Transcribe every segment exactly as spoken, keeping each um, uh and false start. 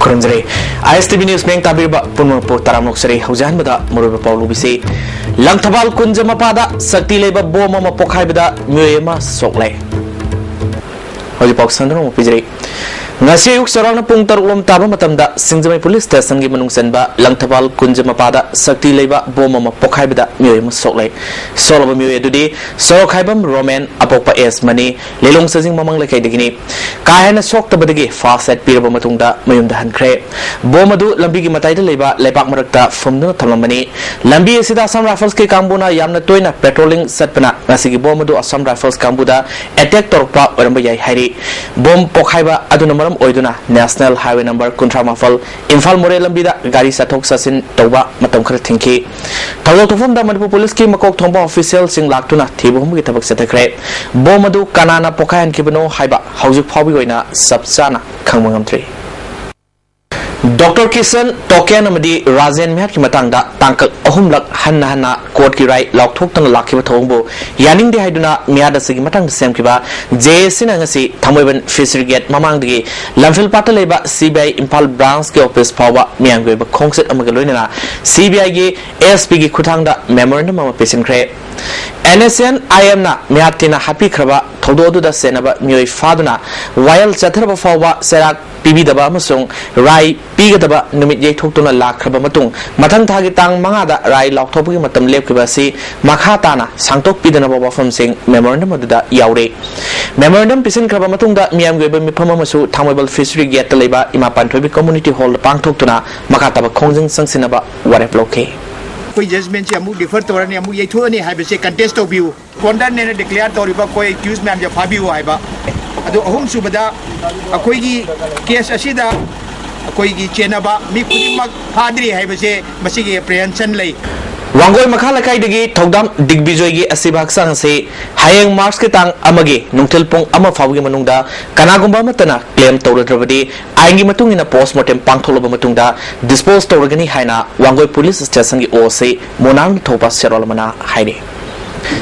ꯈꯨꯔꯨꯝꯖꯔꯤ꯫ ꯑꯥꯏ ꯑꯦꯁ T V news ꯃꯤꯌꯦꯡ ꯇꯥꯕꯤꯔꯤꯕ ꯄꯨꯝꯅꯃꯛꯄꯨ ꯇꯔꯥꯝꯅ ꯑꯣꯛꯆꯔꯤ꯫ ꯍꯧꯖꯤꯛ ꯑꯍꯥꯟꯕꯗ ꯃꯔꯨꯑꯣꯏꯕ ꯄꯥꯎ ꯂꯧꯕꯤꯁꯤ꯫ ꯂꯪꯊꯕꯥꯜ ꯀꯨꯟꯖ ꯃꯄꯥꯗ ꯁꯛꯇꯤ ꯂꯩꯕ ꯕꯣꯝ ꯑꯃ ꯄꯣꯈꯥꯏꯕꯗ ꯃꯤꯑꯣꯏ ꯑꯃ ꯁꯣꯛꯂꯦ꯫ ꯍꯧꯖꯤꯛ ꯄꯥꯎ ꯁꯟꯗꯣꯛꯅ ꯑꯃꯨꯛ ꯄꯤꯖꯔꯤ꯫ ꯉꯁꯤ ꯑꯌꯨꯛ ꯆꯥꯎꯔꯥꯛꯅ ꯄꯨꯡ ꯇꯔꯨꯛ ꯂꯣꯝ ꯇꯥꯕ ꯃꯇꯝꯗ ꯁꯤꯡꯖꯃꯩ ꯄꯨꯂꯤꯁ ꯁ꯭ꯇꯦꯁꯟꯒꯤ ꯃꯅꯨꯡ ꯆꯟꯕ ꯂꯪꯊꯕꯥꯜ ꯀꯨꯟꯖ ꯃꯄꯥꯗ ꯁꯛꯇꯤ ꯂꯩꯕ ꯕꯣꯝ ꯑꯃ ꯄꯣꯈꯥꯏꯕꯗ ꯃꯤꯑꯣꯏ ꯑꯃ ꯁꯣꯛꯂꯦ꯫ ꯁꯣꯛꯂꯕ ꯃꯤꯑꯣꯏ ꯑꯗꯨꯗꯤ ꯁꯣꯔꯣꯛꯈꯥꯏꯕꯝ ꯔꯣꯃꯦꯟ, ꯑꯄꯣꯛꯄ ꯑꯦꯁ ꯃꯅꯤ, ꯂꯤꯂꯣꯡ ꯆꯥꯖꯤꯡ ꯃꯃꯥꯡ ꯂꯩꯀꯥꯏꯗꯒꯤꯅꯤ꯫ ꯀꯥ ꯍꯦꯟꯅ ꯁꯣꯛꯇꯕꯗꯒꯤ ꯐꯥꯔꯁ ꯑꯦꯗ ꯄꯤꯔꯕ ꯃꯇꯨꯡꯗ ꯃꯌꯨꯝꯗ ꯍꯟꯈ꯭ꯔꯦ꯫ ꯕꯣꯝ ꯑꯗꯨ ꯂꯝꯕꯤꯒꯤ ꯃꯇꯥꯏꯗ ꯂꯩꯕ ꯂꯩꯕꯥꯛ ꯃꯔꯛꯇ ꯐꯨꯝꯗꯨꯅ ꯊꯝꯂꯝꯕꯅꯤ꯫ ꯂꯝꯕꯤ ꯑꯁꯤꯗ ꯑꯁꯥꯝ ꯔꯥꯏꯐꯜꯁꯀꯤ ꯀꯥꯡꯕꯨꯅ ꯌꯥꯝꯅ ꯇꯣꯏꯅ ꯄꯦꯇ꯭ꯔꯣꯂꯤꯡ ꯆꯠꯄꯅ ꯉꯁꯤꯒꯤ ꯕꯣꯝ ꯑꯗꯨ ꯑꯁꯥꯝ ꯔꯥꯏꯐꯜꯁ ꯀꯥꯡꯕꯨꯗ ꯑꯦꯇꯦꯛ ꯇꯧꯔꯛꯄ ꯑꯣꯏꯔꯝꯕ ꯌꯥꯏ ꯍꯥꯏꯔꯤ꯫ ꯕꯣꯝ ꯄꯣꯈꯥꯏꯕ ꯑꯗꯨꯅ ꯃꯔꯝ ꯑꯣꯏꯗꯨꯅ ꯅꯦꯁꯅꯦꯜ ꯍꯥꯏꯋꯦ ꯅꯝꯕꯔ ꯀꯨꯟꯊ꯭ꯔꯥ ꯃꯥꯄꯜ ꯏꯝꯐꯥꯜ ꯃꯣꯔꯦ ꯂꯝꯕꯤꯗ ꯒꯥꯔꯤ ꯆꯠꯊꯣꯛ ꯆꯠꯁꯤꯟ ꯇꯧꯕ ꯃꯇꯝ ꯈꯔ ꯊꯤꯡꯈꯤ꯫ ꯊꯧꯗꯣꯛ ꯊꯣꯛꯐꯝꯗ ꯃꯅꯤꯄꯨꯔ ꯄꯨꯂꯤꯁꯀꯤ ꯃꯀꯣꯛ ꯊꯣꯡꯕ ꯑꯣꯐꯤꯁꯤꯌꯦꯜꯁꯤꯡ ꯂꯥꯛꯇꯨꯅ ꯊꯤꯕ ꯍꯨꯝꯕꯒꯤ ꯊꯕꯛ ꯆꯠꯊꯈ꯭ꯔꯦ꯫ ꯕꯣꯝ ꯑꯗꯨ ꯀꯅꯥꯅ ꯄꯣꯈꯥꯏꯍꯟꯈꯤꯕꯅꯣ ꯍꯥꯏꯕ ꯍꯧꯖꯤꯛ ꯐꯥꯎꯕꯒꯤ ꯑꯣꯏꯅ ꯆꯞ ꯆꯥꯅ ꯈꯪꯕ ꯉꯝꯗ꯭ꯔꯤ꯫ ꯗꯣꯛꯇꯔ ꯀꯤꯁꯟ, ꯇꯣꯀꯦꯟ ꯑꯃꯗꯤ ꯔꯥꯖꯦꯟ ꯃꯤꯍꯥꯠꯀꯤ ꯃꯇꯥꯡꯗ ꯇꯥꯡꯀꯛ ꯑꯍꯨꯝꯂꯛ ꯍꯟꯅ ꯍꯟꯅ ꯀꯣꯔꯠꯀꯤ ꯔꯥꯏ ꯂꯥꯎꯊꯣꯛꯇꯨꯅ ꯂꯥꯛꯈꯤꯕ ꯊꯧꯑꯣꯡꯕꯨ ꯌꯥꯅꯤꯡꯗꯦ ꯍꯥꯏꯗꯨꯅ ꯃꯤꯍꯥꯠ ꯑꯁꯤꯒꯤ ꯃꯇꯥꯡꯗ ꯁꯦꯝꯈꯤꯕ ꯖꯦ ꯑꯦ ꯁꯤꯅ ꯉꯁꯤ ꯊꯥꯡꯃꯩꯕꯟ ꯐꯤꯁꯔꯤ ꯒꯦꯠ ꯃꯃꯥꯡꯗꯒꯤ ꯂꯝꯐꯦꯜꯄꯥꯠꯇ ꯂꯩꯕ ꯁꯤ ꯕꯤ ꯑꯥꯏ ꯏꯝꯐꯥꯜ ꯕ꯭ꯔꯥꯟꯁꯀꯤ ꯑꯣꯐꯤꯁ ꯐꯥꯎꯕ ꯃꯤꯌꯥꯝꯒꯤ ꯑꯣꯏꯕ ꯈꯣꯡꯆꯠ ꯑꯃꯒ ꯂꯣꯏꯅꯅ ꯁꯤ ꯕꯤ ꯑꯥꯏꯒꯤ ꯑꯦꯁ ꯄꯤꯒꯤ ꯈꯨꯠꯊꯥꯡꯗ ꯃꯦꯃꯣꯔꯦꯟꯗꯝ ꯑꯃ ꯄꯤꯁꯤꯟꯈ꯭ꯔꯦ꯫ ꯑꯦꯟ ꯑꯦꯁ ꯑꯦꯟ ꯑꯥꯏ ꯑꯦꯝꯅ ꯃꯤꯍꯥꯠ ꯊꯤꯅ ꯍꯥꯠꯄꯤꯈ꯭ꯔꯕ ꯊꯧꯗꯣꯛ ꯑꯗꯨꯗ ꯆꯦꯟꯅꯕ ꯃꯤꯑꯣꯏ ꯐꯥꯗꯨꯅ ꯋꯥꯌꯦꯜ ꯆꯠꯊꯔꯕ ꯐꯥꯎꯕ ꯆꯩꯔꯥꯛ ꯄꯤꯕꯤꯗꯕ ꯑꯃꯁꯨꯡ ꯔꯥꯏ ꯄꯤꯒꯗꯕ ꯅꯨꯃꯤꯠ ꯌꯩꯊꯣꯛꯇꯨꯅ ꯂꯥꯛꯈ꯭ꯔꯕ ꯃꯇꯨꯡ, ꯃꯊꯪ ꯊꯥꯒꯤ ꯇꯥꯡ ꯃꯉꯥꯗ ꯔꯥꯏ ꯂꯥꯎꯊꯣꯛꯄꯒꯤ ꯃꯇꯝ ꯂꯦꯞꯈꯤꯕ ꯑꯁꯤ ꯃꯈꯥ ꯇꯥꯅ ꯁꯥꯡꯗꯣꯛꯄꯤꯗꯅꯕ ꯋꯥꯐꯝꯁꯤꯡ ꯃꯦꯃꯣꯔꯦꯟꯗꯝ ꯑꯗꯨꯗ ꯌꯥꯎꯔꯤ꯫ ꯃꯦꯃꯣꯔꯦꯟꯗꯝ ꯄꯤꯁꯤꯟꯈ꯭ꯔꯕ ꯃꯇꯨꯡꯗ ꯃꯤꯌꯥꯝꯒꯤ ꯑꯣꯏꯕ ꯃꯤꯐꯝ ꯑꯃꯁꯨ ꯊꯥꯡꯃꯩꯕꯟ ꯐꯤꯁꯔꯤ ꯒꯦꯠꯇ ꯂꯩꯕ ꯏꯃꯥ ꯄꯥꯟꯊꯣꯏꯕꯤ ꯀꯝꯃ꯭ꯌꯨꯅꯤꯇꯤ ꯍꯣꯜꯗ ꯄꯥꯡꯊꯣꯛꯇꯨꯅ ꯃꯈꯥ ꯇꯥꯕ ꯈꯣꯡꯖꯪ ꯆꯪꯁꯤꯟꯅꯕ ꯋꯥꯔꯦꯞ ꯂꯧꯈꯤ꯫ ꯑꯩꯈꯣꯏ ꯖꯖꯃꯦꯟꯁꯦ ꯑꯃꯨꯛ ꯗꯤꯐꯔ ꯇꯧꯔꯅꯤ, ꯑꯃꯨꯛ ꯌꯩꯊꯣꯛꯑꯅꯤ ꯍꯥꯏꯕꯁꯦ ꯀꯟꯇꯦꯁ ꯇꯧꯕꯤꯌꯨ꯫ ꯀꯣꯟꯗꯟ ꯑꯅ ꯗꯤꯀ꯭ꯂꯦꯌꯔ ꯇꯧꯔꯤꯕ ꯑꯩꯈꯣꯏ ꯑꯦꯀ꯭ꯌꯨꯁ ꯃꯌꯥꯝꯁꯦ ꯐꯥꯕꯤꯌꯨ ꯍꯥꯏꯕ꯫ ꯑꯗꯨ ꯑꯍꯨꯝꯁꯨꯕꯗ, ꯑꯩꯈꯣꯏꯒꯤ ꯀꯦꯁ ꯑꯁꯤꯗ ꯑꯩꯈꯣꯏꯒꯤ ꯆꯦꯟꯅꯕ ꯃꯤ ꯈꯨꯗꯤꯡꯃꯛ ꯐꯥꯗ꯭ꯔꯤ ꯍꯥꯏꯕꯁꯦ ꯃꯁꯤꯒꯤ ꯑꯦꯄ꯭ꯔꯤꯍꯦꯟꯁꯟ ꯂꯩ꯫ ꯋꯥꯡꯒꯣꯏ ꯃꯈꯥ ꯂꯩꯀꯥꯏꯗꯒꯤ ꯊꯧꯗꯥꯝ ꯗꯤꯒꯕꯤꯖꯣꯏꯒꯤ ꯑꯁꯤꯕ ꯍꯛꯆꯥꯡ ꯑꯁꯤ ꯍꯌꯦꯡ ꯃꯥꯔꯆꯀꯤ ꯇꯥꯡ ꯑꯃꯒꯤ ꯅꯨꯡꯊꯤꯜ ꯄꯨꯡ ꯑꯃ ꯐꯥꯎꯕꯒꯤ ꯃꯅꯨꯡꯗ ꯀꯅꯥꯒꯨꯝꯕ ꯑꯃꯠꯇꯅ ꯀ꯭ꯂꯦꯝ ꯇꯧꯔꯗ꯭ꯔꯕꯗꯤ ꯑꯥꯏꯟꯒꯤ ꯃꯇꯨꯡ ꯏꯟꯅ ꯄꯣꯁꯃꯣꯔꯇꯦꯝ ꯄꯥꯡꯊꯣꯛꯂꯕ ꯃꯇꯨꯡꯗ ꯗꯤꯁꯄꯣꯖ ꯇꯧꯔꯒꯅꯤ ꯍꯥꯏꯅ ꯋꯥꯡꯒꯣꯏ ꯄꯨꯂꯤꯁ ꯁ꯭ꯇꯦꯁꯟꯒꯤ ꯑꯣ ꯁꯤ ꯃꯣꯅꯥꯜ ꯊꯧꯕ ꯁꯦꯔꯣꯜ ꯑꯃꯅ ꯍꯥꯏꯔꯤ꯫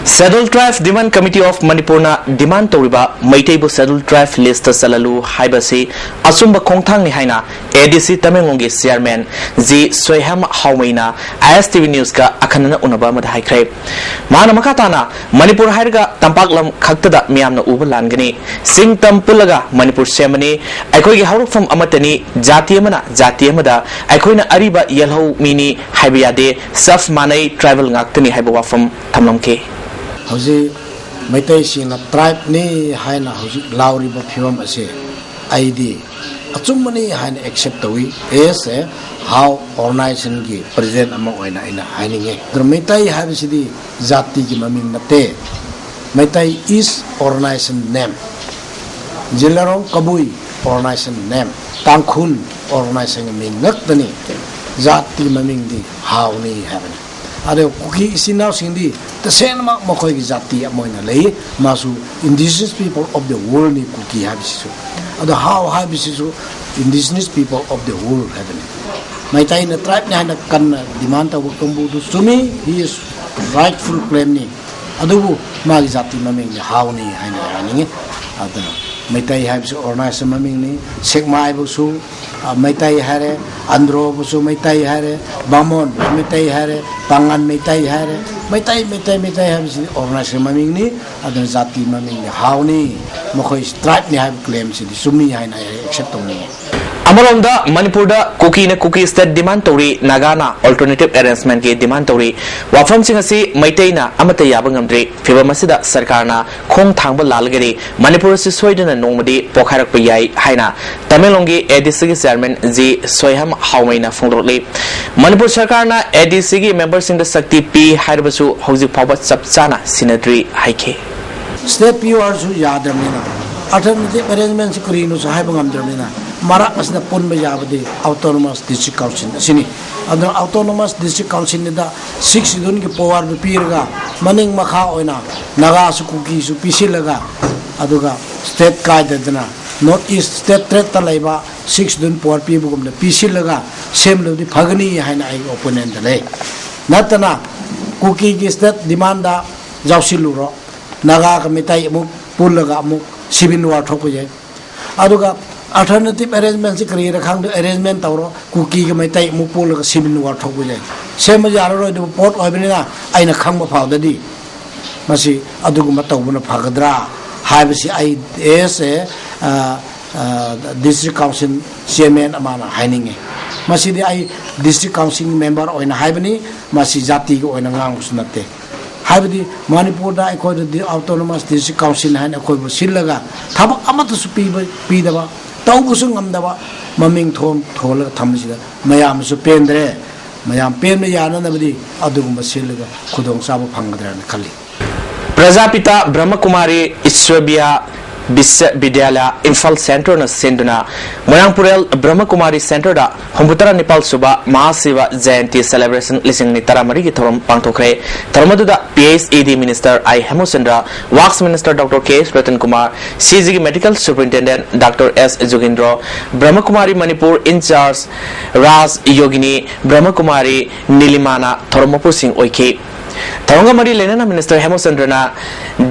Scheduled Tribe Demand Committee of Manipurꯅ demand ꯇꯧꯔꯤꯕ ꯃꯩꯇꯩꯕꯨ Scheduled Tribe listꯇ ꯆꯜꯍꯜꯂꯨ ꯍꯥꯏꯕꯁꯤ ꯑꯆꯨꯝꯕ ꯈꯣꯡꯊꯥꯡꯅꯤ ꯍꯥꯏꯅ ADC ꯇꯃꯦꯡꯂꯣꯡꯒꯤ chairman ꯖꯤ ꯁꯣꯏꯍꯦꯝ ꯍꯥꯎꯃꯩꯅ ISTV Newsꯀ ꯑꯈꯟꯅꯅ ꯎꯅꯕ ꯑꯃꯗ ꯍꯥꯏꯈ꯭ꯔꯦ꯫ ꯃꯍꯥꯛꯅ ꯃꯈꯥ ꯇꯥꯅ, ꯃꯅꯤꯄꯨꯔ ꯍꯥꯏꯔꯒ ꯇꯝꯄꯥꯛ ꯂꯝ ꯈꯛꯇꯗ ꯃꯤꯌꯥꯝꯅ ꯎꯕ ꯂꯥꯟꯒꯅꯤ꯫ ꯆꯤꯡ ꯇꯝ ꯄꯨꯜꯂꯒ ꯃꯅꯤꯄꯨꯔ ꯁꯦꯝꯕꯅꯤ꯫ ꯑꯩꯈꯣꯏꯒꯤ ꯍꯧꯔꯛꯐꯝ ꯑꯃꯠꯇꯅꯤ꯫ ꯖꯥꯇꯤ ꯑꯃꯅ ꯖꯥꯇꯤ ꯑꯃꯗ ꯑꯩꯈꯣꯏꯅ ꯑꯔꯤꯕ ꯌꯦꯜꯍꯧ ꯃꯤꯅꯤ ꯍꯥꯏꯕ ꯌꯥꯗꯦ꯫ ꯆꯞ ꯃꯥꯟꯅꯩ, tribal ꯉꯥꯛꯇꯅꯤ ꯍꯥꯏꯕ ꯋꯥꯐꯝ ꯊꯝꯂꯝꯈꯤ꯫ ꯍꯧꯖꯤꯛ ꯃꯩꯇꯩꯁꯤꯡꯅ tribeꯅꯤ ꯍꯥꯏꯅ ꯍꯧꯖꯤꯛ ꯂꯥꯎꯔꯤꯕ ꯐꯤꯕꯝ ꯑꯁꯤ ꯑꯩꯗꯤ ꯑꯆꯨꯝꯕꯅꯤ ꯍꯥꯏꯅ accept ꯇꯧꯏ꯫ As a Hau organizationꯒꯤ president ꯑꯃ ꯑꯣꯏꯅ ꯑꯩꯅ ꯍꯥꯏꯅꯤꯡꯉꯤ꯫ ꯑꯗꯨꯅ ꯃꯩꯇꯩ ꯍꯥꯏꯕꯁꯤꯗꯤ ꯖꯥꯇꯤꯒꯤ ꯃꯃꯤꯡ ꯅꯠꯇꯦ꯫ Meitei is organization name꯫ ꯖꯤꯂꯥꯔꯣꯡ Kabui organization name꯫ ꯇꯥꯡꯈꯨꯜ organizationꯒꯤ ꯃꯤꯡ ꯉꯛꯇꯅꯤ꯫ ꯖꯥꯇꯤ ꯃꯃꯤꯡꯗꯤ ꯍꯥꯎꯅꯤ ꯍꯥꯏꯕꯅꯤ꯫ ꯑꯗꯨꯒ ꯀꯨꯀꯤ ꯏꯆꯤꯟ ꯏꯅꯥꯎꯁꯤꯡꯗꯤ ꯇꯁꯦꯡꯅꯃꯛ ꯃꯈꯣꯏꯒꯤ ꯖꯥꯇꯤ ꯑꯃ ꯑꯣꯏꯅ ꯂꯩ꯫ ꯃꯥꯁꯨ indigenous people of the worldꯅꯤ ꯀꯨꯀꯤ ꯍꯥꯏꯕꯁꯤꯁꯨ꯫ ꯑꯗꯣ ꯍꯥꯎ ꯍꯥꯏꯕꯁꯤꯁꯨ indigenous people of the world ꯍꯥꯏꯕꯅꯤ꯫ ꯃꯩꯇꯩꯅ tribeꯅꯤ ꯍꯥꯏꯅ ꯀꯟꯅ demand ꯇꯧꯕ ꯀꯥꯡꯕꯨꯗꯨ ꯆꯨꯝꯃꯤ, he is rightful claimꯅꯤ꯫ ꯑꯗꯨꯕꯨ ꯃꯥꯒꯤ ꯖꯥꯇꯤ ꯃꯃꯤꯡꯗꯤ ꯍꯥꯎꯅꯤ ꯍꯥꯏꯅ ꯍꯥꯏꯅꯤꯡꯉꯤ꯫ ꯑꯗꯨꯅ ꯃꯩꯇꯩ ꯍꯥꯏꯕꯁꯤ organization ꯃꯃꯤꯡꯅꯤ꯫ ꯁꯦꯛꯃꯥꯏꯕꯨꯁꯨ, ꯑ, ꯃꯩꯇꯩ ꯍꯥꯏꯔꯦ, ꯑꯟꯗ꯭ꯔꯣꯕꯨꯁꯨ ꯃꯩꯇꯩ ꯍꯥꯏꯔꯦ, ꯕꯥꯃꯣꯟꯕꯨꯁꯨ ꯃꯩꯇꯩ ꯍꯥꯏꯔꯦ, ꯄꯥꯉꯟ ꯃꯩꯇꯩ ꯍꯥꯏꯔꯦ꯫ ꯃꯩꯇꯩ, ꯃꯩꯇꯩ, ꯃꯩꯇꯩ ꯍꯥꯏꯕꯁꯤꯗꯤ organization ꯃꯃꯤꯡꯅꯤ꯫ ꯑꯗꯨꯅ ꯖꯥꯇꯤ ꯃꯃꯤꯡꯗꯤ ꯍꯥꯎꯅꯤ, ꯃꯈꯣꯏ tribeꯅꯤ ꯍꯥꯏꯕ claimꯁꯤꯗꯤ ꯆꯨꯝꯃꯤ ꯍꯥꯏꯅ ꯑꯩ accept ꯇꯧꯅꯤꯡꯉꯤ꯫ ꯑꯃꯔꯣꯝꯗ ꯃꯅꯤꯄꯨꯔꯗ ꯀꯨꯀꯤꯅ ꯀꯨꯀꯤ state demand ꯇꯧꯔꯤ, ꯅꯥꯒꯥꯅ alternative arrangementꯀꯤ demand ꯇꯧꯔꯤ꯫ ꯋꯥꯐꯝꯁꯤꯡ ꯑꯁꯤ ꯃꯩꯇꯩꯅ ꯑꯃꯠꯇ ꯌꯥꯕ ꯉꯝꯗ꯭ꯔꯤ꯫ ꯐꯤꯚꯝ ꯑꯁꯤꯗ ꯁꯔꯀꯥꯔꯅ ꯈꯣꯡ ꯊꯥꯡꯕ ꯂꯥꯜꯂꯒꯗꯤ ꯃꯅꯤꯄꯨꯔ ꯑꯁꯤ ꯁꯣꯏꯗꯅ ꯅꯣꯡꯃꯗꯤ ꯄꯣꯛꯈꯥꯏꯔꯛꯄ ꯌꯥꯏ ꯍꯥꯏꯅ ꯇꯃꯦꯡꯂꯣꯡꯒꯤ ADCꯒꯤ chairman ꯖꯤ ꯁꯣꯏꯍꯝ ꯍꯥꯎꯃꯩꯅ ꯐꯣꯡꯗꯣꯔꯛꯂꯤ꯫ ꯃꯅꯤꯄꯨꯔ ꯁꯔꯀꯥꯔꯅ ADCꯒꯤ memberꯁꯤꯡꯗ ꯁꯛꯇꯤ ꯄꯤ ꯍꯥꯏꯔꯕꯁꯨ ꯍꯧꯖꯤꯛ ꯐꯥꯎꯕ ꯆꯞ ꯆꯥꯅ ꯁꯤꯟꯅꯗ꯭ꯔꯤ ꯍꯥꯏꯈꯤ꯫ State ꯄꯤꯌꯨ ꯍꯥꯏꯔꯁꯨ ꯌꯥꯗ꯭ꯔꯕꯅꯤꯅ, alternative arrangementꯁꯤ ꯀꯔꯤꯅꯣꯁꯨ ꯍꯥꯏꯕ ꯉꯝꯗ꯭ꯔꯕꯅꯤꯅ, ꯃꯔꯛ ꯑꯁꯤꯗ ꯄꯨꯟꯕ ꯌꯥꯕꯗꯤ Autonomous District Council ꯑꯁꯤꯅꯤ꯫ ꯑꯗꯨꯅ Autonomous District Councilꯗ Sixth Scheduleꯒꯤ powerꯗꯨ ꯄꯤꯔꯒ, ꯃꯅꯤꯡ ꯃꯈꯥ ꯑꯣꯏꯅ ꯅꯥꯒꯥꯁꯨ ꯀꯨꯀꯤꯁꯨ ꯄꯤꯁꯤꯜꯂꯒ, ꯑꯗꯨꯒ state ꯀꯥꯏꯗꯗꯅ North East state ꯇꯔꯦꯠꯇ ꯂꯩꯕ Sixth Schedule power ꯄꯤꯕꯒꯨꯝꯅ ꯄꯤꯁꯤꯜꯂꯒ ꯁꯦꯝꯂꯕꯗꯤ ꯐꯒꯅꯤ ꯍꯥꯏꯅ ꯑꯩꯒꯤ opinionꯗ ꯂꯩ꯫ ꯅꯠꯇꯅ ꯀꯨꯀꯤꯒꯤ state demandꯗ ꯌꯥꯎꯁꯤꯜꯂꯨꯔꯣ, ꯅꯥꯒꯥꯒ ꯃꯩꯇꯩ ꯑꯃꯨꯛ ꯄꯨꯜꯂꯒ ꯑꯃꯨꯛ civil war ꯊꯣꯛꯄ ꯌꯥꯏ꯫ ꯑꯗꯨꯒ alternative arrangementꯁꯤ ꯀꯔꯤꯔ ꯈꯪꯗꯦ, arrangement ꯇꯧꯔꯣ, ꯀꯨꯀꯤꯒ ꯃꯩꯇꯩ ꯑꯃꯨꯛ ꯄꯨꯜꯂꯒ civil war ꯊꯣꯛꯄ ꯌꯥꯏ꯫ ꯁꯦꯝꯕ ꯌꯥꯔꯔꯣꯏꯗꯕ ꯄꯣꯠ ꯑꯣꯏꯕꯅꯤꯅ, ꯑꯩꯅ ꯈꯪꯕ ꯐꯥꯎꯗꯗꯤ ꯃꯁꯤ ꯑꯗꯨꯒꯨꯝꯕ ꯇꯧꯕꯅ ꯐꯒꯗ꯭ꯔꯥ ꯍꯥꯏꯕꯁꯤ ꯑꯩ as a, ꯑ, ꯑ, district council chairman ꯑꯃꯅ ꯍꯥꯏꯅꯤꯡꯉꯤ꯫ ꯃꯁꯤꯗꯤ ꯑꯩ district council member ꯑꯣꯏꯅ ꯍꯥꯏꯕꯅꯤ, ꯃꯁꯤ ꯖꯥꯇꯤꯒꯤ ꯑꯣꯏꯅ ꯉꯥꯡꯕꯁꯨ ꯅꯠꯇꯦ꯫ ꯍꯥꯏꯕꯗꯤ ꯃꯅꯤꯄꯨꯔꯗ ꯑꯩꯈꯣꯏꯗꯗꯤ autonomous district council ꯍꯥꯏꯅ ꯑꯩꯈꯣꯏꯕꯨ ꯁꯤꯜꯂꯒ ꯊꯕꯛ ꯑꯃꯠꯇꯁꯨ ꯄꯤꯕ, ꯄꯤꯗꯕ, ꯇꯧꯕꯁꯨ ꯉꯝꯗꯕ, ꯃꯃꯤꯡ ꯊꯣꯟ ꯊꯣꯜꯂꯒ ꯊꯝꯕꯁꯤꯗ ꯃꯌꯥꯝꯁꯨ ꯄꯦꯟꯗ꯭ꯔꯦ꯫ ꯃꯌꯥꯝ ꯄꯦꯟꯕ ꯌꯥꯅꯅꯕꯗꯤ ꯑꯗꯨꯒꯨꯝꯕ ꯁꯤꯜꯂꯒ ꯈꯨꯗꯣꯡꯆꯥꯕ ꯐꯪꯒꯗ꯭ꯔꯅ ꯈꯜꯂꯤ꯫ ꯄ꯭ꯔꯖꯥꯄꯤꯇꯥ ꯕ꯭ꯔꯍ꯭ꯃꯀꯨꯃꯥꯔꯤ ꯏꯁ꯭ꯋꯔꯕꯤꯌꯥ ꯕꯤꯁ꯭ꯋꯕꯤꯗ꯭ꯌꯥꯂꯌ ꯏꯝꯐꯥꯜ ꯁꯦꯟꯇꯔꯅ ꯁꯤꯟꯗꯨꯅ ꯃꯣꯏꯔꯥꯡꯄꯨꯔꯦꯜ ꯕ꯭ꯔꯍ꯭ꯃꯀꯨꯃꯥꯔꯤ ꯁꯦꯟꯇꯔꯗ ꯍꯨꯝꯐꯨꯇꯔꯥ ꯅꯤꯄꯥꯜ ꯁꯨꯕ ꯃꯍꯥꯁꯤꯕ ꯖꯌꯟꯇꯤ celebration ꯂꯤꯁꯤꯡ ꯑꯅꯤ ꯇꯔꯥꯃꯔꯤꯒꯤ ꯊꯧꯔꯝ ꯄꯥꯡꯊꯣꯛꯈ꯭ꯔꯦ꯫ ꯊꯧꯔꯝ ꯑꯗꯨꯗ P H E D minister I ꯍꯦꯃꯆꯟꯗ꯭ꯔ, Works minister Doctor K Ratan Kumar, C G ꯒꯤ medical superintendent Doctor S ꯖꯨꯒꯤꯟꯗ꯭ꯔꯣ, ꯕ꯭ꯔꯍ꯭ꯃꯀꯨꯃꯥꯔꯤ Manipur in charge ꯔꯥꯖ ꯌꯣꯒꯤꯅꯤ, ꯕ꯭ꯔꯍ꯭ꯃꯀꯨꯃꯥꯔꯤ ꯅꯤꯂꯤꯃꯥꯅ ꯊꯧꯔꯝ ꯃꯄꯨꯁꯤꯡ ꯑꯣꯏꯈꯤ꯫ ꯊꯧꯔꯝꯒ ꯃꯔꯤ ꯂꯩꯅꯅ minister ꯍꯦꯃꯆꯟꯗ꯭ꯔꯅ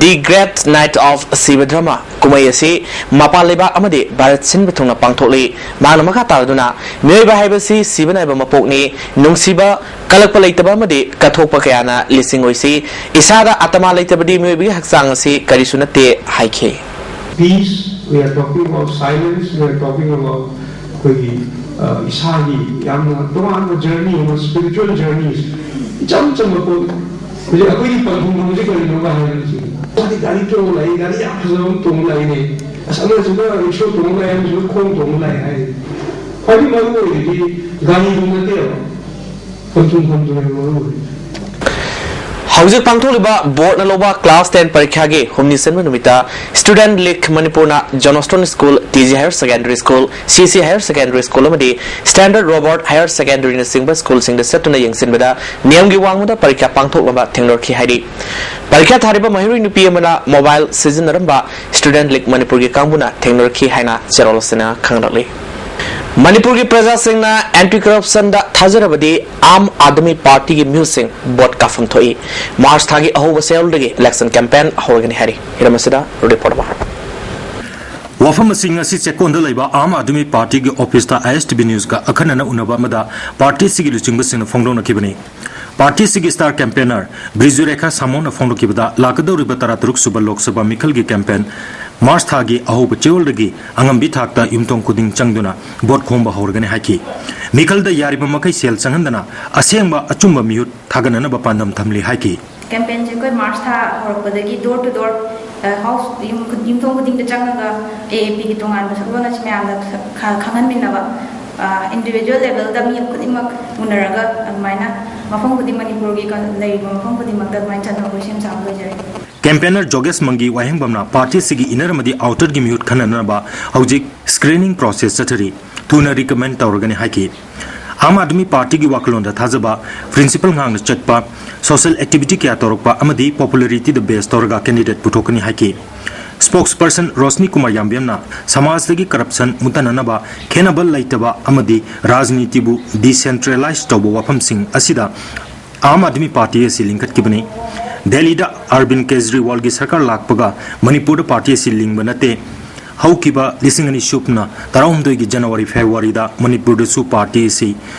The Great Night of ꯁꯤꯕ ꯙꯔꯃ ꯀꯨꯝꯍꯩ ꯑꯁꯤ ꯃꯄꯥꯟ ꯂꯩꯕꯥꯛ ꯑꯃꯗꯤ ꯚꯥꯔꯠ ꯁꯤꯟꯕ ꯊꯨꯡꯅ ꯄꯥꯡꯊꯣꯛꯂꯤ꯫ ꯃꯍꯥꯛꯅ ꯃꯈꯥ ꯇꯥꯗꯨꯅ, ꯃꯤꯑꯣꯏꯕ ꯍꯥꯏꯕꯁꯤ ꯁꯤꯕ ꯅꯥꯏꯕ ꯃꯄꯣꯛꯅꯤ, ꯅꯨꯡꯁꯤꯕ ꯀꯜꯂꯛꯄ ꯂꯩꯇꯕ ꯑꯃꯗꯤ ꯀꯠꯊꯣꯛꯄ ꯀꯌꯥꯅ ꯂꯤꯁꯤꯡ ꯑꯣꯏꯁꯤ꯫ ꯏꯁꯥꯗ ꯑꯇꯃꯥ ꯂꯩꯇꯕꯗꯤ ꯃꯤꯑꯣꯏꯕꯒꯤ ꯍꯛꯆꯥꯡ ꯑꯁꯤ ꯀꯔꯤꯁꯨ ꯅꯠꯇꯦ ꯍꯥꯏꯈꯤ꯫ Peace, we are talking about silence, we are talking about ꯑꯩꯈꯣꯏꯒꯤ, ꯑ, ꯏꯁꯥꯒꯤ ꯌꯥꯝꯅ ꯇꯣꯉꯥꯟꯕ journey ꯑꯃ, spiritual journey, ꯏꯆꯝ ꯆꯝꯕ ꯄꯣꯠ꯫ ꯍꯧꯖꯤꯛ ꯑꯩꯈꯣꯏꯒꯤ ꯄꯟꯊꯨꯡꯐꯝꯁꯤ ꯀꯔꯤꯅꯣꯒ ꯍꯥꯏꯔꯒꯗꯤ, ꯃꯥꯗꯤ ꯒꯥꯔꯤ ꯇꯣꯡꯉ ꯂꯥꯛꯏ, ꯒꯥꯔꯤ ꯌꯥꯝ ꯐꯖꯕ ꯑꯃ ꯇꯣꯡꯉ ꯂꯥꯛꯏꯅꯦ, ꯑꯁ, ꯑꯃꯁꯤꯅ ꯔꯤꯛꯁꯣ ꯇꯣꯡꯉ ꯂꯥꯛꯑꯦ, ꯑꯃꯁꯤꯅ ꯈꯣꯡ ꯇꯣꯡꯉ ꯂꯥꯛꯑꯦ ꯍꯥꯏꯔꯤ꯫ ꯈ꯭ꯋꯥꯏꯗꯒꯤ ꯃꯔꯨ ꯑꯣꯏꯔꯤꯗꯤ ꯒꯥꯔꯤꯗꯨ ꯅꯠꯇꯦꯕ, ꯄꯟꯊꯨꯡꯐꯝꯗꯨꯅꯦꯕ ꯃꯔꯨ ꯑꯣꯏꯔꯤꯗꯤ꯫ ꯍꯧꯖꯤꯛ ꯄꯥꯡꯊꯣꯛꯂꯤꯕ ꯕꯣꯔꯗꯅ ꯂꯧꯕ class ten ꯄꯔꯤꯈ꯭ꯌꯥꯒꯤ ꯍꯨꯝꯅꯤ ꯆꯟꯕ ꯅꯨꯃꯤꯠꯇ Student League ꯃꯅꯤꯄꯨꯔꯅ Johnston School, T G Higher Secondary School, C C Higher Secondary School ꯑꯃꯗꯤ Standard Robert Higher Secondary ꯅꯆꯤꯡꯕ ꯁ꯭ꯀꯨꯜꯁꯤꯡꯗ ꯆꯠꯇꯨꯅ ꯌꯦꯡꯁꯤꯟꯕꯗ ꯅꯤꯌꯝꯒꯤ ꯋꯥꯡꯃꯗ ꯄꯔꯤꯈ꯭ꯌꯥ ꯄꯥꯡꯊꯣꯛꯅꯕ ꯊꯦꯡꯅꯔꯛꯈꯤ ꯍꯥꯏꯔꯤ꯫ ꯄꯔꯤꯈ꯭ꯌꯥ ꯊꯥꯔꯤꯕ ꯃꯍꯩꯔꯣꯏ ꯅꯨꯄꯤ ꯑꯃꯅ mobile ꯁꯤꯖꯤꯟꯅꯔꯝꯕ Student League ꯃꯅꯤꯄꯨꯔꯒꯤ ꯀꯥꯡꯕꯨꯅ ꯊꯦꯡꯅꯔꯛꯈꯤ ꯍꯥꯏꯅ ꯆꯦꯔꯣꯜ ꯑꯁꯤꯅ ꯈꯪꯂꯛꯂꯤ꯫ ꯃꯅꯤꯄꯨꯔꯒꯤ ꯄ꯭ꯔꯖꯥꯁꯤꯡꯅ ꯑꯦꯟꯇꯤ ꯀꯔꯞꯁꯟꯗ ꯊꯥꯖꯔꯕꯗꯤ ꯑꯥꯝ ꯑꯥꯗꯃꯤ ꯄꯥꯔꯇꯤꯒꯤ ꯃꯤꯍꯨꯠꯁꯤꯡ ꯚꯣꯠ ꯀꯥꯞꯐꯝ ꯊꯣꯛꯏ꯫ ꯃꯥꯔꯆ ꯊꯥꯒꯤ ꯑꯍꯧꯕ ꯆꯌꯣꯜꯗꯒꯤ ꯏꯂꯦꯛꯁꯟ ꯀꯦꯝꯄꯦꯟ ꯍꯧꯔꯒꯅꯤ ꯍꯥꯏꯔꯤ꯫ ꯍꯤꯔꯝ ꯑꯁꯤꯗ ꯔꯤꯄꯣꯔꯠ ꯑꯃ꯫ ꯋꯥꯐꯝ ꯑꯁꯤ ꯉꯁꯤ ꯆꯦꯛꯀꯣꯟꯗ ꯂꯩꯕ ꯑꯥꯝ ꯑꯥꯗꯃꯤ ꯄꯥꯔꯇꯤꯒꯤ ꯑꯣꯐꯤꯁꯇ ISTV ꯅ꯭ꯌꯨꯁꯀ ꯑꯈꯟꯅꯅ ꯎꯅꯕ ꯑꯃꯗ ꯄꯥꯔꯇꯤ ꯑꯁꯤꯒꯤ ꯂꯨꯆꯤꯡꯕꯁꯤꯡꯅ ꯐꯣꯡꯗꯣꯛꯅꯈꯤꯕꯅꯤ꯫ ꯄꯥꯔꯇꯤ ꯑꯁꯤꯒꯤ ꯁ꯭ꯇꯥꯔ ꯀꯦꯝꯄꯦꯟꯅꯔ ꯕ꯭ꯔꯤꯖꯨꯔꯦꯈꯥ ꯁꯥꯃꯣꯅ ꯐꯣꯡꯗꯣꯛꯈꯤꯕꯗ, ꯂꯥꯛꯀꯗꯧꯔꯤꯕ ꯇꯔꯥꯇꯔꯨꯛ ꯁꯨꯕ ꯂꯣꯛ ꯁꯚꯥ ꯃꯤꯈꯜꯒꯤ ꯀꯦꯝꯄꯦꯟ ꯃꯥꯔꯆ ꯊꯥꯒꯤ ꯑꯍꯧꯕ ꯆꯌꯣꯜꯗꯒꯤ ꯑꯉꯝꯕꯤ ꯊꯥꯛꯇ ꯌꯨꯝꯊꯣꯡ ꯈꯨꯗꯤꯡ ꯆꯪꯗꯨꯅ ꯚꯣꯠ ꯈꯣꯝꯕ ꯍꯧꯔꯒꯅꯤ ꯍꯥꯏꯈꯤ꯫ ꯃꯤꯈꯜꯗ ꯌꯥꯔꯤꯕ ꯃꯈꯩ ꯁꯦꯜ ꯆꯪꯍꯟꯗꯅ ꯑꯁꯦꯡꯕ ꯑꯆꯨꯝꯕ ꯃꯤꯍꯨꯠ ꯊꯥꯒꯠꯅꯅꯕ ꯄꯥꯟꯗꯝ ꯊꯝꯂꯤ ꯍꯥꯏꯈꯤ꯫ ꯀꯦꯝꯄꯦꯟꯁꯦ ꯑꯩꯈꯣꯏ ꯃꯥꯔꯆ ꯊꯥ ꯍꯧꯔꯛꯄꯗꯒꯤ door to door, ꯑ, house, ꯌꯨꯝ ꯈꯨ-, ꯌꯨꯝꯊꯣꯡ ꯈꯨꯗꯤꯡꯗ ꯆꯪꯉꯒ AAP ꯒꯤ ꯇꯣꯉꯥꯟꯕ ꯁꯛꯂꯣꯟ ꯑꯁꯤ ꯃꯌꯥꯝꯗ ꯈ-, ꯈ-, ꯈꯪꯍꯟꯃꯤꯟꯅꯕ, ꯑ, individual level ꯗ ꯃꯤ ꯈꯨꯗꯤꯡꯃꯛ ꯎꯅꯔꯒ ꯑꯗꯨꯃꯥꯏꯅ ꯃꯐꯝ ꯈꯨꯗꯤꯡ, ꯃꯅꯤꯄꯨꯔꯒꯤ ꯀ-, ꯂꯩꯔꯤꯕ ꯃꯐꯝ ꯈꯨꯗꯤꯡꯃꯛꯇ ꯑꯗꯨꯃꯥꯏꯅ ꯆꯠꯅꯕ ꯑꯩꯈꯣꯏ ꯁꯦꯝ ꯁꯥꯕ ꯂꯣꯏꯖꯔꯦ꯫ ꯀꯦꯝꯄꯦꯟꯅꯔ ꯖꯣꯒꯦꯁ ꯃꯪꯒꯤ ꯋꯥꯍꯦꯡꯕꯝꯅ ꯄꯥꯔꯇꯤ ꯑꯁꯤꯒꯤ ꯏꯟꯅꯔ ꯑꯃꯗꯤ ꯑꯥꯎꯇꯔꯒꯤ ꯃꯤꯍꯨꯠ ꯈꯟꯅꯅꯕ ꯍꯧꯖꯤꯛ screening process ꯆꯠꯊꯔꯤ꯫ ꯊꯨꯅ recommend ꯇꯧꯔꯒꯅꯤ ꯍꯥꯏꯈꯤ꯫ ꯑꯥꯝ ꯑꯥꯗꯃꯤ ꯄꯥꯔꯇꯤꯒꯤ ꯋꯥꯈꯜꯂꯣꯟꯗ ꯊꯥꯖꯕ, principle ꯉꯥꯛꯅ ꯆꯠꯄ, social activity ꯀꯌꯥ ꯇꯧꯔꯛꯄ ꯑꯃꯗꯤ popularity ꯗ base ꯇꯧꯔꯒ candidate ꯄꯨꯊꯣꯛꯀꯅꯤ ꯍꯥꯏꯈꯤ꯫ Spokesperson ꯔꯣꯁꯅꯤ ꯀꯨꯃꯥꯔ ꯌꯥꯝꯕꯦꯝꯅ ꯁꯃꯥꯖꯇꯒꯤ ꯀꯔꯞꯁꯟ ꯃꯨꯠꯊꯅꯅꯕ, ꯈꯦꯟꯅꯕ ꯂꯩꯇꯕ ꯑꯃꯗꯤ ꯔꯥꯖꯅꯤꯇꯤꯕꯨ decentralize ꯇꯧꯕ ꯋꯥꯐꯝꯁꯤꯡ ꯑꯁꯤꯗ ꯑꯥꯝ ꯑꯥꯗꯃꯤ ꯄꯥꯔꯇꯤ ꯑꯁꯤ ꯂꯤꯡꯈꯠꯈꯤꯕꯅꯤ꯫ ꯗꯦꯜꯂꯤꯗ ꯑꯔꯕꯤꯟ ꯀꯦꯖꯔꯤꯋꯥꯜꯒꯤ ꯁꯔꯀꯥꯔ ꯂꯥꯛꯄꯒ ꯃꯅꯤꯄꯨꯔꯗ ꯄꯥꯔꯇꯤ ꯑꯁꯤ ꯂꯤꯡꯕ ꯅꯠꯇꯦ꯫ ꯍꯧꯈꯤꯕ ꯂꯤꯁꯤꯡ ꯑꯅꯤ ꯁꯨꯞꯅ ꯇꯔꯥꯍꯨꯝꯗꯣꯏꯒꯤ ꯖꯅꯋꯥꯔꯤ ꯐꯦꯕ꯭ꯔꯨꯋꯥꯔꯤꯗ ꯃꯅꯤꯄꯨꯔꯗꯁꯨ ꯄꯥꯔꯇꯤ ꯑꯁꯤ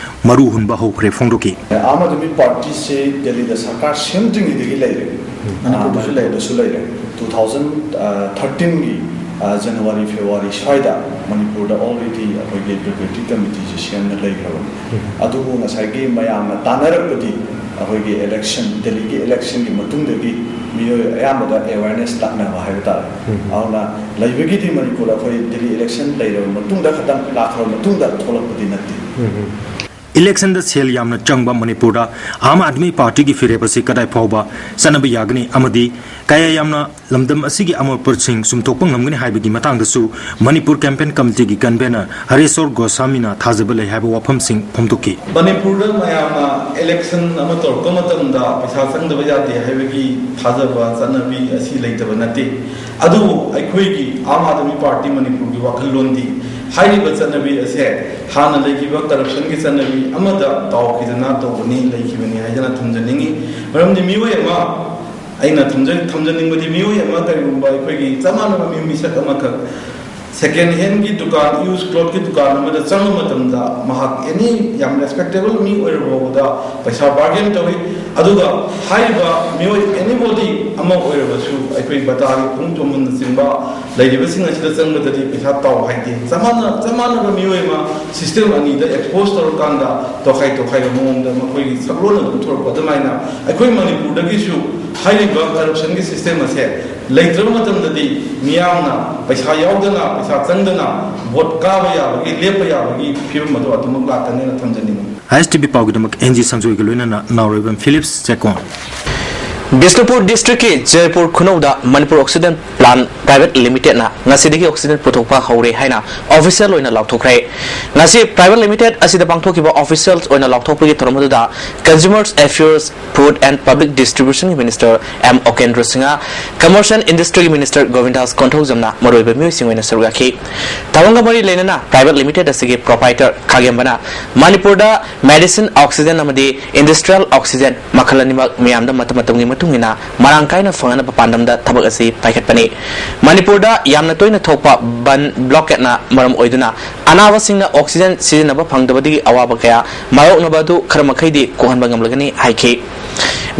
ꯃꯔꯨ ꯍꯨꯟꯕ ꯍꯧꯈ꯭ꯔꯦ ꯐꯣꯡꯗꯣꯛꯈꯤ꯫ ꯑꯥꯝ ꯑꯥꯗꯃꯤ ꯄꯥꯔꯇꯤꯁꯦ ꯗꯦꯜꯂꯤꯗ ꯁꯔꯀꯥꯔ ꯁꯦꯝꯗ꯭ꯔꯤꯉꯩꯗꯒꯤ ꯂꯩꯔꯦ꯫ ꯃꯅꯤꯄꯨꯔꯗꯁꯨ ꯂꯩꯔꯦ꯫ ꯃꯅꯤꯄꯨꯔꯗꯁꯨ ꯂꯩꯔꯦ꯫ Two thousand thirteen ꯒꯤ, ꯑ, ꯖꯅꯋꯥꯔꯤ ꯐꯦꯕ꯭ꯔꯨꯋꯥꯔꯤ ꯁ꯭ꯋꯥꯏꯗ ꯃꯅꯤꯄꯨꯔꯗ already ꯑꯩꯈꯣꯏꯒꯤ preparatory committee ꯁꯦ ꯁꯦꯝꯅ ꯂꯩꯈ꯭ꯔꯕꯅꯤ꯫ ꯑꯗꯨꯕꯨ ꯉꯁꯥꯏꯒꯤ ꯃꯌꯥꯝꯅ ꯇꯥꯟꯅꯔꯛꯄꯗꯤ ꯑꯩꯈꯣꯏꯒꯤ election, ꯗꯦꯜꯂꯤꯒꯤ election ꯒꯤ ꯃꯇꯨꯡꯗꯒꯤ ꯃꯤꯑꯣꯏ ꯑꯌꯥꯝꯕꯗ awareness ꯂꯥꯛꯅꯕ ꯍꯥꯏꯕ ꯇꯥꯔꯦ꯫ ꯑꯗꯨꯅ ꯂꯩꯕꯒꯤꯗꯤ ꯃꯅꯤꯄꯨꯔꯗ ꯑꯩꯈꯣꯏ ꯗꯦꯜꯂꯤ election ꯂꯩꯔꯕ ꯃꯇꯨꯡꯗ ꯈꯛꯇꯪ, ꯂꯥꯛꯈ꯭ꯔꯕ ꯃꯇꯨꯡꯗ ꯊꯣꯛꯂꯛꯄꯗꯤ ꯅꯠꯇꯦ꯫ Election ꯗ ꯁꯦꯜ ꯌꯥꯝꯅ ꯆꯪꯕ ꯃꯅꯤꯄꯨꯔꯗ ꯑꯥꯝ ꯑꯥꯗꯃꯤ ꯄꯥꯔꯇꯤꯒꯤ ꯐꯤꯔꯦꯞ ꯑꯁꯤ ꯀꯗꯥꯏ ꯐꯥꯎꯕ ꯆꯠꯅꯕ ꯌꯥꯒꯅꯤ ꯑꯃꯗꯤ ꯀꯌꯥ ꯌꯥꯝꯅ ꯂꯝꯗꯝ ꯑꯁꯤꯒꯤ ꯑꯃꯣꯠꯄꯁꯤꯡ ꯆꯨꯝꯊꯣꯛꯄ ꯉꯝꯒꯅꯤ ꯍꯥꯏꯕꯒꯤ ꯃꯇꯥꯡꯗꯁꯨ ꯃꯅꯤꯄꯨꯔ campaign committee ꯒꯤ convener ꯍꯔꯦꯁꯣꯔ ꯒꯣꯁꯥꯃꯤꯅ ꯊꯥꯖꯕ ꯂꯩ ꯍꯥꯏꯕ ꯋꯥꯐꯝꯁꯤꯡ ꯐꯣꯡꯗꯣꯛꯈꯤ꯫ ꯃꯅꯤꯄꯨꯔꯗ ꯃꯌꯥꯝꯅ election ꯑꯃ ꯇꯧꯔꯛꯄ ꯃꯇꯝꯗ ꯄꯩꯁꯥ ꯆꯪꯗꯕ ꯌꯥꯗꯦ ꯍꯥꯏꯕꯒꯤ ꯊꯥꯖꯕ ꯆꯠꯅꯕꯤ ꯑꯁꯤ ꯂꯩꯇꯕ ꯅꯠꯇꯦ꯫ ꯑꯗꯨꯕꯨ ꯑꯩꯈꯣꯏꯒꯤ ꯑꯥꯝ ꯑꯥꯗꯃꯤ ꯄꯥꯔꯇꯤ ꯃꯅꯤꯄꯨꯔꯒꯤ ꯋꯥꯈꯜꯂꯣꯟꯗꯤ ꯍꯥꯏꯔꯤꯕ ꯆꯠꯅꯕꯤ ꯑꯁꯦ ꯍꯥꯟꯅ ꯂꯩꯈꯤꯕ ꯀꯔꯞꯁꯟꯒꯤ ꯆꯠꯅꯕꯤ ꯑꯃꯗ ꯇꯥꯎꯈꯤꯗꯅ ꯇꯧꯕꯅꯤ, ꯂꯩꯈꯤꯕꯅꯤ ꯍꯥꯏꯗꯅ ꯊꯝꯖꯅꯤꯡꯉꯤ꯫ ꯃꯔꯝꯗꯤ ꯃꯤꯑꯣꯏ ꯑꯃ, ꯑꯩꯅ ꯊꯝꯖ-, ꯊꯝꯖꯅꯤꯡꯕꯗꯤ, ꯃꯤꯑꯣꯏ ꯑꯃ ꯀꯔꯤꯒꯨꯝꯕ ꯑꯩꯈꯣꯏꯒꯤ ꯆꯞ ꯃꯥꯟꯅꯕ ꯃꯤ, ꯃꯤꯁꯛ ꯑꯃꯈꯛ ꯁꯦꯀꯦꯟ ꯍꯦꯟꯒꯤ ꯗꯨꯀꯥꯟ, ꯌꯨꯁ ꯀ꯭ꯂꯣꯠꯀꯤ ꯗꯨꯀꯥꯟ ꯑꯃꯗ ꯆꯪꯕ ꯃꯇꯝꯗ, ꯃꯍꯥꯛ ꯑꯦꯅꯤ ꯌꯥꯝ ꯔꯦꯁꯄꯦꯛꯇꯦꯕꯜ ꯃꯤ ꯑꯣꯏꯔꯕ ꯐꯥꯎꯕꯗ ꯄꯩꯁꯥ ꯕꯥꯔꯒꯦꯟ ꯇꯧꯏ꯫ ꯑꯗꯨꯒ ꯍꯥꯏꯔꯤꯕ ꯃꯤꯑꯣꯏ ꯑꯦꯅꯤꯕꯣꯗꯤ ꯑꯃ ꯑꯣꯏꯔꯕꯁꯨ, ꯑꯩꯈꯣꯏ ꯕꯇꯥꯒꯤ ꯈꯣꯡꯎꯞ ꯌꯣꯟꯐꯝꯅꯆꯤꯡꯕ ꯂꯩꯔꯤꯕꯁꯤꯡ ꯑꯁꯤꯗ ꯆꯪꯕꯗꯗꯤ ꯄꯩꯁꯥ ꯇꯥꯎ ꯍꯥꯏꯗꯦ꯫ ꯆꯞ ꯃꯥꯟꯅ-, ꯆꯞ ꯃꯥꯟꯅꯕ ꯃꯤꯑꯣꯏ ꯑꯃ ꯁꯤꯁꯇꯦꯝ ꯑꯅꯤꯗ ꯑꯦꯛꯁꯄꯣꯖ ꯇꯧꯔꯀꯥꯟꯗ ꯇꯣꯈꯥꯏ ꯇꯣꯈꯥꯏꯕ ꯃꯑꯣꯡꯗ ꯃꯈꯣꯏꯒꯤ ꯁꯛꯂꯣꯟ ꯑꯗꯨ ꯄꯨꯊꯣꯔꯛꯄ ꯑꯗꯨꯃꯥꯏꯅ ꯑꯩꯈꯣꯏ ꯃꯅꯤꯄꯨꯔꯗꯒꯤꯁꯨ ꯍꯥꯏꯔꯤꯕ ꯀꯔꯞꯁꯟꯒꯤ ꯁꯤꯁꯇꯦꯝ ꯑꯁꯦ ꯂꯩꯇ꯭ꯔꯕ ꯃꯇꯝꯗꯗꯤ ꯃꯤꯌꯥꯝꯅ ꯄꯩꯁꯥ ꯌꯥꯎꯗꯅ, ꯄꯩꯁꯥ ꯆꯪꯗꯅ ꯚꯣꯠ ꯀꯥꯕ ꯌꯥꯕꯒꯤ, ꯂꯦꯞꯄ ꯌꯥꯕꯒꯤ ꯐꯤꯕꯝ ꯑꯗꯨ ꯑꯗꯨꯃꯛ ꯂꯥꯛꯀꯅꯦꯅ ꯊꯝꯖꯅꯤꯡꯏ꯫ ꯑꯥꯏ ꯑꯦꯁ ꯇꯤ ꯚꯤ ꯄꯥꯎꯒꯤꯗꯃꯛ ꯑꯦꯟ ꯖꯤ ꯁꯪꯖꯣꯏꯒ ꯂꯣꯏꯅꯅ ꯅꯥꯎꯔꯩꯕꯝ ꯐꯤꯂꯤꯞꯁ, ꯆꯦꯛꯀꯣꯟ꯫ ꯕꯤꯁꯅꯨꯄꯨꯔ ꯗꯤꯁꯇ꯭ꯔꯤꯛꯀꯤ ꯖꯩꯄꯨꯔ ꯈꯨꯅꯧꯗ ꯃꯅꯤꯄꯨꯔ ꯑꯣꯛꯁꯤꯖꯟ ꯄ꯭ꯂꯥꯟ ꯄ꯭ꯔꯥꯏꯚꯦꯠ ꯂꯤꯃꯤꯇꯦꯗꯅ ꯉꯁꯤꯗꯒꯤ ꯑꯣꯛꯁꯤꯖꯟ ꯄꯨꯊꯣꯛꯄ ꯍꯧꯔꯦ ꯍꯥꯏꯅ ꯑꯣꯐꯤꯁꯤꯌꯦꯜ ꯑꯣꯏꯅ ꯂꯥꯎꯊꯣꯛꯈ꯭ꯔꯦ꯫ ꯉꯁꯤ ꯄ꯭ꯔꯥꯏꯚꯦꯠ ꯂꯤꯃꯤꯇꯦꯗ ꯑꯁꯤꯗ ꯄꯥꯡꯊꯣꯛꯈꯤꯕ ꯑꯣꯐꯤꯁꯤꯌꯦꯜ ꯑꯣꯏꯅ ꯂꯥꯎꯊꯣꯛꯄꯒꯤ ꯊꯧꯔꯝ ꯑꯗꯨꯗ Consumers Affairs, Food and Public Distribution ꯒꯤ minister M Okendro Singh, commerce and ꯏꯟꯗꯁꯇ꯭ꯔꯤꯒꯤ ꯃꯤꯅꯤꯁꯇꯔ ꯒꯣꯕꯤꯟꯗꯥꯁ ꯀꯣꯟꯊꯧꯖꯝꯅ ꯃꯔꯨꯑꯣꯏꯕ ꯃꯤꯑꯣꯏꯁꯤꯡ ꯑꯣꯏꯅ ꯁꯔꯨꯛ ꯌꯥꯈꯤ꯫ ꯊꯧꯔꯝꯒ ꯃꯔꯤ ꯂꯩꯅꯅ ꯄ꯭ꯔꯥꯏꯚꯦꯠ ꯂꯤꯃꯤꯇꯦꯗ ꯑꯁꯤꯒꯤ ꯄ꯭ꯔꯣꯄꯥꯏꯇꯔ ꯈꯥꯒꯦꯝꯕꯅ ꯃꯅꯤꯄꯨꯔꯗ ꯃꯦꯗꯤꯁꯤꯟ, ꯑꯣꯛꯁꯤꯖꯟ ꯑꯃꯗꯤ ꯏꯟꯗꯁꯇ꯭ꯔꯤꯌꯦꯜ ꯑꯣꯛꯁꯤꯖꯟ ꯃꯈꯜ ꯑꯅꯤꯃꯛ ꯃꯤꯌꯥꯝꯗ ꯃꯇꯝ ꯃꯇꯝꯒꯤ ꯃꯇꯨꯡ ꯏꯟꯅ ꯃꯔꯥꯡ ꯀꯥꯏꯅ ꯐꯪꯍꯟꯅꯕ ꯄꯥꯟꯗꯝꯗ ꯊꯕꯛ ꯑꯁꯤ ꯄꯥꯏꯈꯠꯄꯅꯤ꯫ ꯃꯅꯤꯄꯨꯔꯗ ꯌꯥꯝꯅ ꯇꯣꯏꯅ ꯊꯣꯛꯄ ꯕꯟ ꯕ꯭ꯂꯣꯀꯦꯠꯅ ꯃꯔꯝ ꯑꯣꯏꯗꯨꯅ ꯑꯅꯥꯕꯁꯤꯡꯅ ꯑꯣꯛꯁꯤꯖꯟ ꯁꯤꯖꯤꯟꯅꯕ ꯐꯪꯗꯕꯗꯒꯤ ꯑꯋꯥꯕ ꯀꯌꯥ ꯃꯥꯌꯣꯛꯅꯕ ꯑꯗꯨ ꯈꯔ ꯃꯈꯩꯗꯤ ꯀꯣꯛꯍꯟꯕ ꯉꯝꯂꯒꯅꯤ ꯍꯥꯏꯈꯤ꯫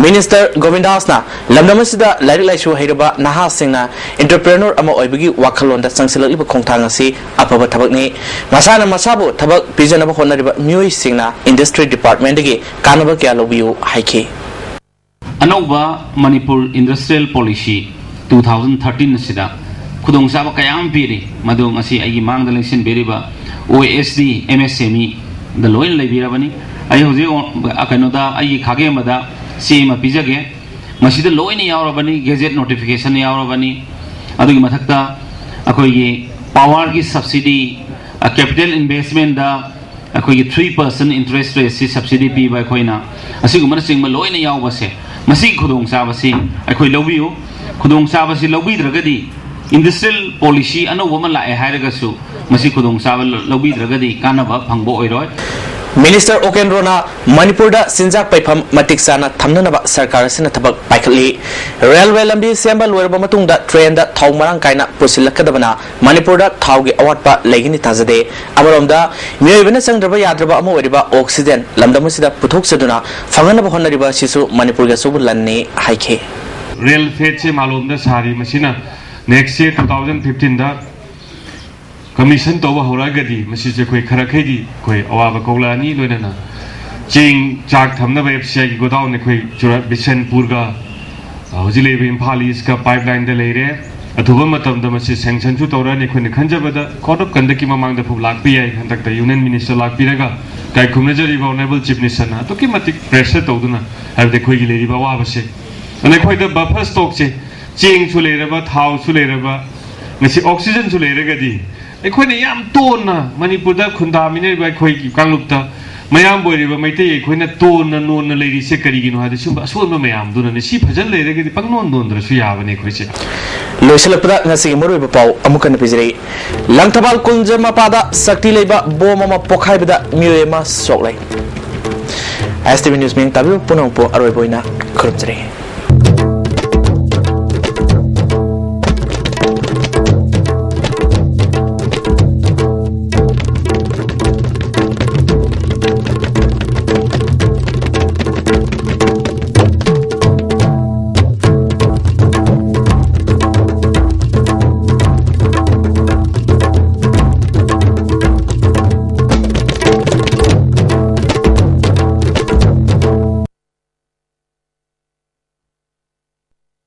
ꯃꯤꯅꯤꯁꯇꯔ ꯒꯣꯕꯤꯟꯗꯥꯁꯅ ꯂꯝꯗꯝ ꯑꯁꯤꯗ ꯂꯥꯏꯔꯤꯛ ꯂꯥꯏꯁꯨ ꯍꯩꯔꯕ ꯅꯍꯥꯁꯤꯡꯅ ꯏꯟꯇꯔꯄ꯭ꯔꯦꯅꯔ ꯑꯃ ꯑꯣꯏꯕꯒꯤ ꯋꯥꯈꯜꯂꯣꯟꯗ ꯆꯪꯁꯤꯜꯂꯛꯂꯤꯕ ꯈꯣꯡꯊꯥꯡ ꯑꯁꯤ ꯑꯐꯕ ꯊꯕꯛꯅꯤ꯫ ꯃꯁꯥꯅ ꯃꯁꯥꯕꯨ ꯊꯕꯛ ꯄꯤꯖꯅꯕ ꯍꯣꯠꯅꯔꯤꯕ ꯃꯤꯑꯣꯏꯁꯤꯡꯅ ꯏꯟꯗꯁꯇ꯭ꯔꯤ ꯗꯤꯄꯥꯔꯠꯃꯦꯟꯗꯒꯤ ꯀꯥꯟꯅꯕ ꯀꯌꯥ ꯂꯧꯕꯤꯌꯨ ꯍꯥꯏꯈꯤ꯫ ꯑꯅꯧꯕ Manipur industrial policy two thousand thirteen ꯑꯁꯤꯗ ꯈꯨꯗꯣꯡꯆꯥꯕ ꯀꯌꯥ ꯑꯃ ꯄꯤꯔꯤ꯫ ꯃꯗꯨ ꯉꯁꯤ ꯑꯩꯒꯤ ꯃꯥꯡꯗ ꯂꯦꯡꯁꯤꯟꯕꯤꯔꯤꯕ ꯑꯣ ꯑꯦꯁ ꯗꯤ, ꯑꯦꯝ ꯑꯦꯁ ꯑꯦꯝ ꯏꯗ ꯂꯣꯏꯅ ꯂꯩꯕꯤꯔꯕꯅꯤ꯫ ꯑꯩ ꯍꯧꯖꯤꯛ, ꯑ, ꯀꯩꯅꯣꯗ, ꯑꯩꯒꯤ ꯈꯥꯒꯦꯝꯕꯗ ꯆꯦ ꯑꯃ ꯄꯤꯖꯒꯦ꯫ ꯃꯁꯤꯗ ꯂꯣꯏꯅ ꯌꯥꯎꯔꯕꯅꯤ, ꯒꯦꯖꯦꯠ ꯅꯣꯇꯤꯐꯤꯀꯦꯁꯟ ꯌꯥꯎꯔꯕꯅꯤ꯫ ꯑꯗꯨꯒꯤ ꯃꯊꯛꯇ ꯑꯩꯈꯣꯏꯒꯤ ꯄꯥꯋꯔꯒꯤ ꯁꯕꯁꯤꯗꯤ, ꯑ, ꯀꯦꯄꯤꯇꯦꯜ ꯏꯟꯚꯦꯁꯃꯦꯟꯗ ꯑꯩꯈꯣꯏꯒꯤ three percent interest rate ꯁꯤ ꯁꯕꯁꯤꯗꯤ ꯄꯤꯕ ꯑꯩꯈꯣꯏꯅ, ꯑꯁꯤꯒꯨꯝꯕꯅꯆꯤꯡꯕ ꯂꯣꯏꯅ ꯌꯥꯎꯕꯁꯦ, ꯃꯁꯤꯒꯤ ꯈꯨꯗꯣꯡꯆꯥꯕꯁꯤ ꯑꯩꯈꯣꯏ ꯂꯧꯕꯤꯌꯨ꯫ ꯈꯨꯗꯣꯡꯆꯥꯕꯁꯤ ꯂꯧꯕꯤꯗ꯭ꯔꯒꯗꯤ ꯏꯟꯗꯁꯇ꯭ꯔꯤꯌꯦꯜ ꯄꯣꯂꯤꯁꯤ ꯑꯅꯧꯕ ꯑꯃ ꯂꯥꯛꯑꯦ ꯍꯥꯏꯔꯒꯁꯨ ꯃꯁꯤ ꯈꯨꯗꯣꯡꯆꯥꯕ ꯂꯧꯕꯤꯗ꯭ꯔꯒꯗꯤ ꯀꯥꯟꯅꯕ ꯐꯪꯕ ꯑꯣꯏꯔꯣꯏ꯫ ꯃꯤꯅꯤꯁꯇꯔ ꯑꯣꯀꯦꯟꯗ꯭ꯔꯣꯅ ꯃꯅꯤꯄꯨꯔꯗ ꯆꯤꯟꯖꯥꯛ ꯄꯩꯐꯝ ꯃꯇꯤꯛ ꯆꯥꯅ ꯊꯝꯅꯅꯕ ꯁꯔꯀꯥꯔ ꯑꯁꯤꯅ ꯊꯕꯛ ꯄꯥꯏꯈꯠꯂꯤ꯫ ꯔꯦꯜꯋꯦ ꯂꯝꯕꯤ ꯁꯦꯝꯕ ꯂꯣꯏꯔꯕ ꯃꯇꯨꯡꯗ ꯇ꯭ꯔꯦꯟꯗ ꯊꯥꯎ ꯃꯔꯥꯡ ꯀꯥꯏꯅ ꯄꯨꯁꯤꯜꯂꯛꯀꯗꯕꯅ ꯃꯅꯤꯄꯨꯔꯗ ꯊꯥꯎꯒꯤ ꯑꯋꯥꯠꯄ ꯂꯩꯒꯅꯤ ꯊꯥꯖꯗꯦ꯫ ꯑꯃꯔꯣꯝꯗ ꯃꯤꯑꯣꯏꯕꯅ ꯆꯪꯗ꯭ꯔꯕ ꯌꯥꯗ꯭ꯔꯕ ꯑꯃ ꯑꯣꯏꯔꯤꯕ ꯑꯣꯛꯁꯤꯖꯦꯟ ꯂꯝꯗꯝ ꯑꯁꯤꯗ ꯄꯨꯊꯣꯛꯆꯗꯨꯅ ꯐꯪꯍꯟꯅꯕ ꯍꯣꯠꯅꯔꯤꯕ ꯑꯁꯤꯁꯨ ꯃꯅꯤꯄꯨꯔꯒꯤ ꯑꯆꯧꯕ ꯂꯟꯅꯤ ꯍꯥꯏꯈꯤ꯫ ꯔꯦꯜ ꯐꯦꯠꯁꯦ ꯃꯥꯂꯣꯝꯗ ꯁꯥꯔꯤ ꯃꯁꯤꯅ next year two thousand fifteen ꯗ commission ꯇꯧꯕ ꯍꯧꯔꯛꯑꯒꯗꯤ ꯃꯁꯤꯁꯦ ꯑꯩꯈꯣꯏ ꯈꯔꯈꯩꯗꯤ ꯑꯩꯈꯣꯏ ꯑꯋꯥꯕ ꯀꯣꯛꯂꯛꯑꯅꯤ꯫ ꯂꯣꯏꯅꯅ ꯆꯦꯡ ꯆꯥꯛ ꯊꯝꯅꯕ F C I ꯒꯤ ꯒꯣꯗꯥꯎꯟ ꯑꯩꯈꯣꯏ ꯆꯨꯔꯥ ꯕꯤꯁꯦꯟꯄꯨꯔꯒ ꯑ, ꯍꯧꯖꯤꯛ ꯂꯩꯔꯤꯕ ꯏꯝꯐꯥꯜ ꯏꯁꯀ ꯄꯥꯏꯞ ꯂꯥꯏꯟꯗ ꯂꯩꯔꯦ꯫ ꯑꯊꯨꯕ ꯃꯇꯝꯗ ꯃꯁꯤ ꯁꯦꯡꯁꯟꯁꯨ ꯇꯧꯔꯛꯑꯅꯤ꯫ ꯑꯩꯈꯣꯏꯅ ꯈꯟꯖꯕꯗ ꯀꯣꯔꯠ ꯑꯣꯐ ꯀꯟꯗꯛꯀꯤ ꯃꯃꯥꯡꯗ ꯐꯥꯎ ꯂꯥꯛꯄ ꯌꯥꯏ꯫ ꯍꯟꯗꯛꯇ ꯌꯨꯅꯤꯌꯟ ꯃꯤꯅꯤꯁꯇꯔ ꯂꯥꯛꯄꯤꯔꯒ ꯏꯀꯥꯏ ꯈꯨꯝꯅꯖꯔꯤꯕ ꯑꯣꯅꯔꯦꯕꯜ ꯆꯤꯐ ꯃꯤꯅꯤꯁꯇꯔꯅ ꯑꯗꯨꯛꯀꯤ ꯃꯇꯤꯛ ꯄ꯭ꯔꯦꯁꯔ ꯇꯧꯗꯨꯅ, ꯍꯥꯏꯕꯗꯤ ꯑꯩꯈꯣꯏꯒꯤ ꯂꯩꯔꯤꯕ ꯑꯋꯥꯕꯁꯦ, ꯑꯗꯨꯅ ꯑꯩꯈꯣꯏꯗ ꯕꯐꯔ ꯁ꯭ꯇꯣꯛꯁꯦ, ꯆꯦꯡꯁꯨ ꯂꯩꯔꯕ, ꯊꯥꯎꯁꯨ ꯂꯩꯔꯕ, ꯉꯁꯤ ꯑꯣꯛꯁꯤꯖꯟꯁꯨ ꯂꯩꯔꯒꯗꯤ ꯑꯩꯈꯣꯏꯅ ꯌꯥꯝ ꯇꯣꯟꯅ ꯃꯅꯤꯄꯨꯔꯗ ꯈꯨꯟꯗꯥꯃꯤꯟꯅꯔꯤꯕ ꯑꯩꯈꯣꯏꯒꯤ ꯀꯥꯡꯂꯨꯞꯇ ꯃꯌꯥꯝꯕ ꯑꯣꯏꯔꯤꯕ ꯃꯩꯇꯩ ꯑꯩꯈꯣꯏꯅ ꯇꯣꯟꯅ ꯅꯣꯟꯅ ꯂꯩꯔꯤꯁꯦ ꯀꯔꯤꯒꯤꯅꯣ ꯍꯥꯏꯗꯤ ꯁꯨꯝꯕ ꯑꯁꯣꯟꯕ ꯃꯌꯥꯝꯗꯨꯅꯅꯦ꯫ ꯁꯤ ꯐꯖꯅ ꯂꯩꯔꯒꯗꯤ ꯄꯪꯅꯣꯟ ꯅꯣꯟꯗ꯭ꯔꯁꯨ ꯌꯥꯕꯅꯦ ꯑꯩꯈꯣꯏꯁꯦ꯫ ꯂꯣꯏꯁꯤꯜꯂꯛꯄꯗ ꯉꯁꯤꯒꯤ ꯃꯔꯨꯑꯣꯏꯕ ꯄꯥꯎ ꯑꯃꯨꯛ ꯍꯟꯅ ꯄꯤꯖꯔꯤ꯫ ꯂꯪꯊꯕꯥꯜ ꯀꯨꯟꯖ ꯃꯄꯥꯗ ꯁꯛꯇꯤ ꯂꯩꯕ ꯕꯣꯝ ꯑꯃ ꯄꯣꯈꯥꯏꯕꯗ ꯃꯤꯑꯣꯏ ꯑꯃ ꯁꯣꯛꯂꯦ꯫ S T V News ꯃꯤꯌꯦꯡ ꯇꯥꯕꯤꯕ ꯄꯨꯝꯅꯃꯛꯄꯨ ꯑꯔꯣꯏꯕ ꯑꯣꯏꯅ ꯈꯨꯔꯨꯝꯖꯔꯤ꯫